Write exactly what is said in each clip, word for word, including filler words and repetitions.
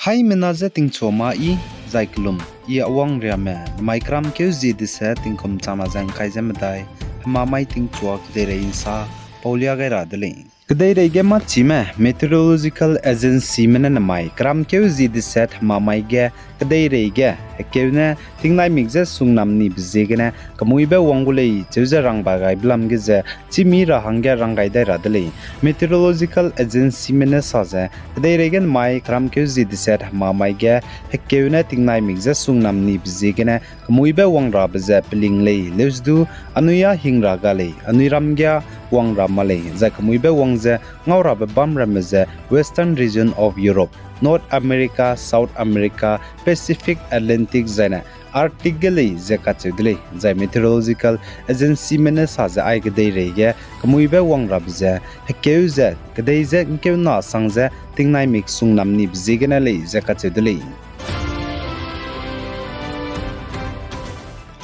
Haimena je tingchua ma i, zai kelum, i Awang Riame, namai keramkeu zi deset tingkum changna ze ngkai ze medai, hemamai tingchua kedeirei nsa, paulia gai ra de lei. Kedeirei ge mâchime, Meteorological Agencyme ne namai keramkeu zi deset hemamai ge, kedeirei ge, hekeu ne, tingnaimik ze sungnam nibe ziegene, kemuibe wang gu lei, cheu ze rangba gaibe lam ge ze, chîmi ra hangge rang gai dai ra de lei. Meteorological Agencyme ne sa ze, kedeirei ge namai keramkeu zi deset hemamai ge, hekeu ne tingnaimik ze sungnam nibe ziegene, kemuibe wang rabe ze peling lei, leuse du, anui â hing ra ga lei, anui ram ge wang ra ma lei, zai kemuibe wang ze ngau rabe bam ramme ze Western region of Europe, North America, South America, Pacific, Atlantic zaine Arctic ge lei ze kacheu de lei, zai Meteorological Agencyme ne sa ze ai kedeirei ge kemuibe wang rabe ze, hekeu ze, kedei ze ngkeuna sang ze tingnaimik sungnam nibe ziegene lei ze kacheu de lei.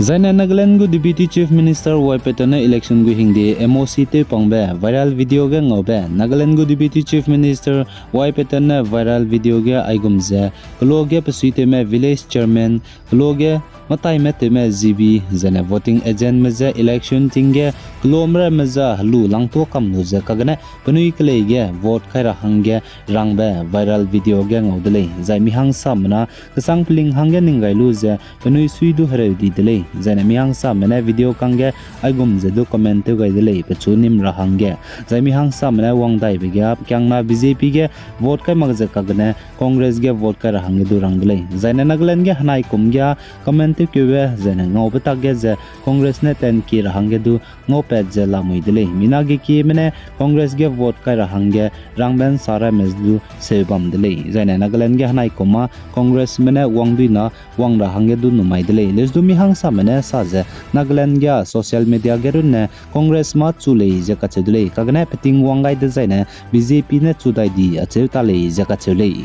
Zaine Nagaland gu Deputy Chief Minister Y Patton ne election gu hingde M O C tewpangbe viral video ge ngaube, Nagaland gu Deputy Chief Minister Y Patton ne viral video ge aigum ze, kelo ge pesuitewme village chairman, kelo ge mataime tewme G B, zaine voting agentme je election ting ge kelomramme je helu langtua kam lu ze kagene penui kelei ge vote kai ra hangge rangbe viral video ge ngau de lei. Zai mi hangsamena kesang peling hangge ning gai lu ze penui sui du hereu di de lei. Zaine mi hangsame ne video kangge aigum ze du comment tew gai de lei, pechu nim ra hangge. Zai mi hangsame ne wang daibe ge â pekiangna B J P ge vote kai mak ze kagene Congress ge vote kai ra hangge du rang de lei. Zaine Nagaland ge henai kum ge â comment tewkeube zaine ngaube tak ge ze Congress ne ten kie ra hangge du ngaupat ze lamui de lei. Mina ge kieme ne Congress ge vote kai ra hangge rangbe nsa ramme du seu bam de lei. Zaine Nagaland ge henai kum â Congressme ne wang duina wang ra hangge du numai de lei. Leuse du mi hangsame ne sa ze Nagaland ge â social media ge runne Congress mâ chu lei ze kacheu de lei. Kagene peting wang gai dezaine B J P ne chu dai di acheu ta lei ze kacheu lei.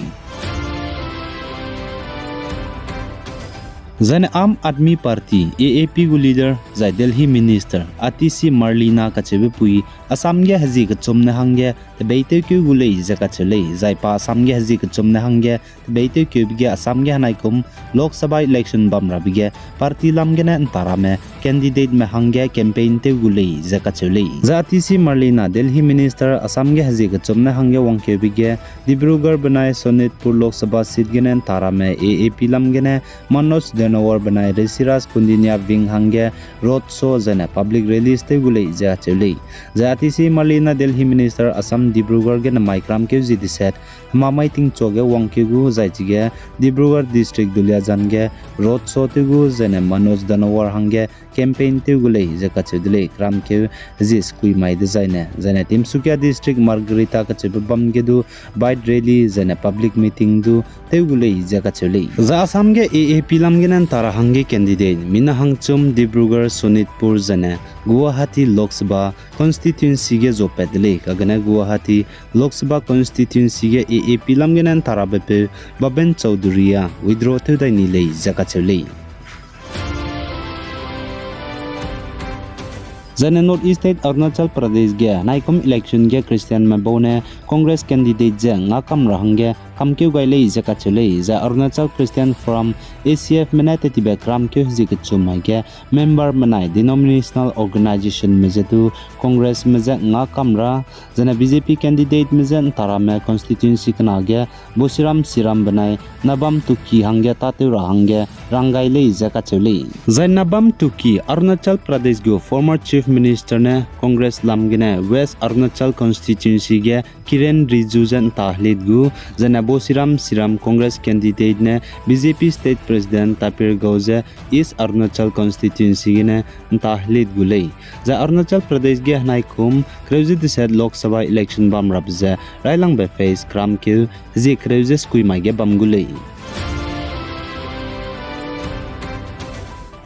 Zaine Aam Aadmi Party, A A P gu leader, zai Delhi Minister, Atishi Marlina kacheube pui, Assam ge hezie kechumne hangge, tebeitewkeu gu lei ze kacheu lei, zai pa Assam ge hezie kechumne hangge, tebeitewkeube ge Assam ge henai kum, Lok Sabha election bam rabe ge, party lam gene nta ramme, candidateme hangge campaign tew gu lei ze kacheu lei. Zai Atishi Marlina Delhi Minister Assam ge hezie kechumne hangge wangkeube ge, Dibrugarh benai Sonitpur Lok Sabha seat gene nta ramme A A P lam gene Manoj Danawar benai Rishiraj Koundinya wing hangge road show zaine public rallies tew gu lei ze acheu lei. Zai Atishi Marlina Delhi Minister Assam Dibrugarh gene mai keramkeu zi deset, hemamai tingchua ge wangkeu gu zai chige Dibrugarh District Duliajan ge road show tew gu zaine Manoj Danawar hangge campaign tew gu lei ze kacheu de lei, keramkeu zi sekui mai dezaine. Zaine Tinsukia District Margherita kacheube bam ge du bike rally zaine public meeting du tew gu lei ze kacheu lei. Zai Assam ge A A P lam gene nta ra hangge candidate, mina hangchum Dibrugarh, Sonitpur zaine Guwahati Lok Sabha constituency ge zuapat de lei, kagene Guwahati Lok Sabha constituency ge A A P lam gene nta rabe peu Bhaben Chowdhury â withdraw tew dai ni lei ze kacheu lei. Zaine North East State Arunachal Pradesh ge naikum election ge Christianme bau ne Congress candidate ze ngakam ra hangge kamkeu gai lei ze kacheu lei, zai Arunachal Christian Forum, A C F me ne tetibe keramkeu hezie kechum mai ge memberme nai denominational organizationme je du Congressme je ngakam ra, zaine B J P candidateme je nta ramme constituency kena ge Bosiram Siram benai Nabam Tuki hangge tâtew ra hangge rang gai lei ze kacheu lei. Zai Nabam Tuki Arunachal Pradesh gu former Chief Minister ne Congress lam gene West Arunachal constituency ge Kiren Rijiju je nta helit gu, zaine Bosiram Siram Congress candidate ne B J P State President Tapir Gao je East Arunachal constituency gene nta helit gu lei. Zai Arunachal Pradesh ge henaikum kereu ze deset Lok Sabha election bam rabe ze railangbe phase keramkeu hezie kereu ze sekui mai ge bam gu lei.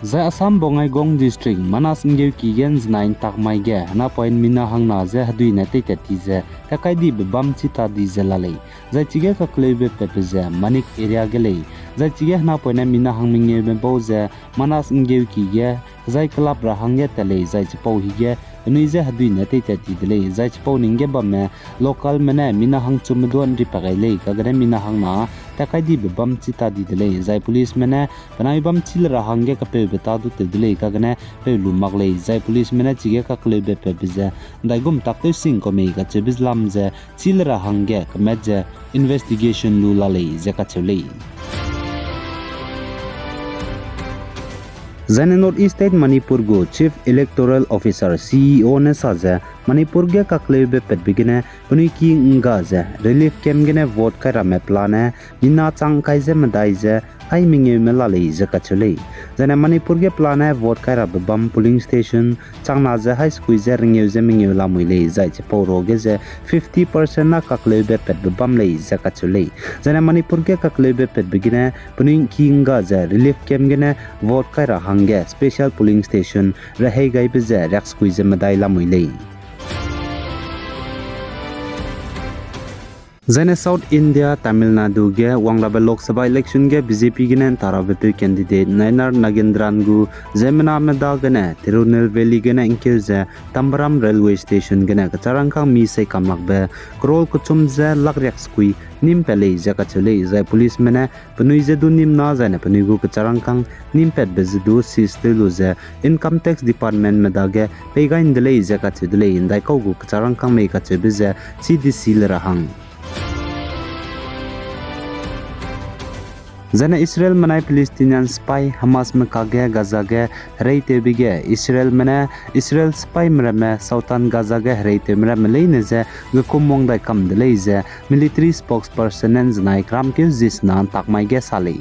Zai Assam Bongaigaon District Manas Nggeuki ge nzenai ntak mai ge henapoine mina hangna ze heduine teitat ti ze tat kai dibe bam chi ta di ze la lei. Zai chige kakleube patbe ze Manik area ge lei. Zai chige henapoine mina hang mengeube bau ze Manas Nggeuki ge hezai kelap ra hangge tat lei, zai chipau hige penui je hedui ne teitat ti de lei. Zai chipau ning ge bamme localme ne mina hangchumme duan ri pa gai lei, kagene mina hangna tat kai dibe bam chi ta di de lei. Zai policeme ne penai bam chî le ra hangge kapeube ta du tew de lei, kagene peu lu mak lei. Zai policeme ne chige kakleube patbe ze ndaigum tak tew sing kau mei kacheube lam ze chî le ra hangge kemat ze investigation lu la lei ze kacheu lei. Zaine North East State Manipur gu Chief Electoral Officer, C E O ne sa ze, Manipur ge kakleube patbe gene penui ki ngga ze relief camp gene vote kai ramme pelane mina chang kai ze medai ze hai mengeume la lei ze kacheu lei. Zaine Manipur ge pelane vote kai rabe bam polling station changna ze hai sekui ze rengeu ze mengeu lamui lei, zai chipau ruage ze fifty percent na kakleube patbe bam lei ze kacheu lei. Zaine Manipur ge kakleube patbe gene penui ki ngga ze relief camp gene vote kai ra hangge special polling station rehei gaibe ze riak sekui ze medai lamui lei. Zaine South India, Tamil Nadu ge wangrabe Lok Sabha election ge B J P gene ntarabe peu candidate Nayanar Nagendran gu ziemmename dagene Tirunelveli gene ngkeu ze Tambaram Railway Station gene kecharangkang mi sei kamlakbe crore kechum ze lakh riak sekui nîm pat lei ze kacheu lei, zai policeme ne penui je du nîm na zaine penui gu kecharangkang nîm patbe ze du seize tew lu ze Income Tax Departmentme dage pei gai nde lei ze kacheu de lei, ndaikau gu kecharangkang mei kacheube ze chi di si le ra hang. Zaine Israelme nai Palestinian sipai Hamasme kage Gaza ge hereitewbe ge Israelme ne Israel sipaime ramme Southern Gaza ge hereitewme ramme leine ze gekum wang dai kam de lei ze military spokesperson ne nzenai keramkeu zie sena ntak mai ge sa lei.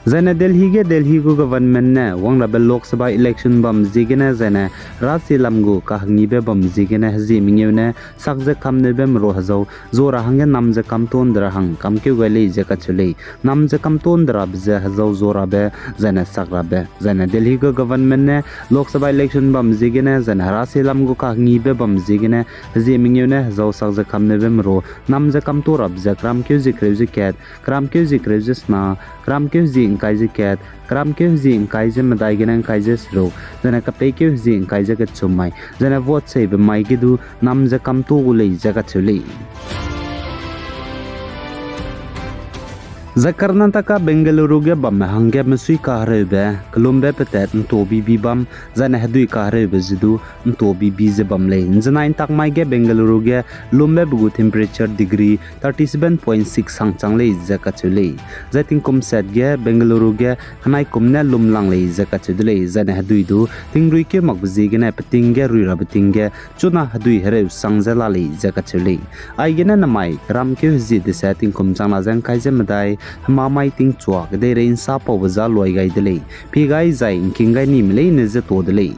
Zaine Delhi ge Delhi gu government ne wangrabe Lok Sabha election bam ziegene zaine herasielam gu kahengibe bam ziegene hezie mengeu ne sak ze kamneube meru hezau zua ra hangge nam ze kamto nde ra hang kamkeu gai lei ze kacheu lei. Nam ze kamto nde rabe ze hezau zua rabe zaine sak rabe. Zaine Delhi gu government ne Lok Sabha election bam ziegene zaine herasielam gu kahengibe bam ziegene hezie mengeu ne hezau sak ze kamneube meru nam ze kamto rabe ze keramkeu zie kereu ze kat, keramkeu zie kereu ze sena, keramkeu zie ngkai ze kat, keramkeu zie ngkai ze medai gene ngkai ze seruk, zaine kapeikeu zie ngkai ze kechum mai, zaine vote seibe mai ge du nam ze kamto gu lei ze kacheu lei. Zai Karnataka Bengaluru ge bamme hangge mesui kahereube kelumbe petat nto bibi bam, zaine hedui kahereube ze du nto bibi ze bam lei. Nzenai ntak mai ge Bengaluru ge lumbe be gu temperature degree thirty seven point six hangchang lei ze kacheu lei. Zai tingkum sat ge Bengaluru ge henai kum ne lum lang lei ze kacheu de lei, zaine hedui du tingrui keu makbe ziegene peting ge rui rabe ting ge chuna hedui hereu sang ze la lei ze kacheu lei. Aigene namai keramkeu hezie dese tingkum changna ze ngkai ze medai hema mai tingchua kedeirei nsa paube za luai gai de lei. Pie gai zai ngking gai nime leine ze to de lei.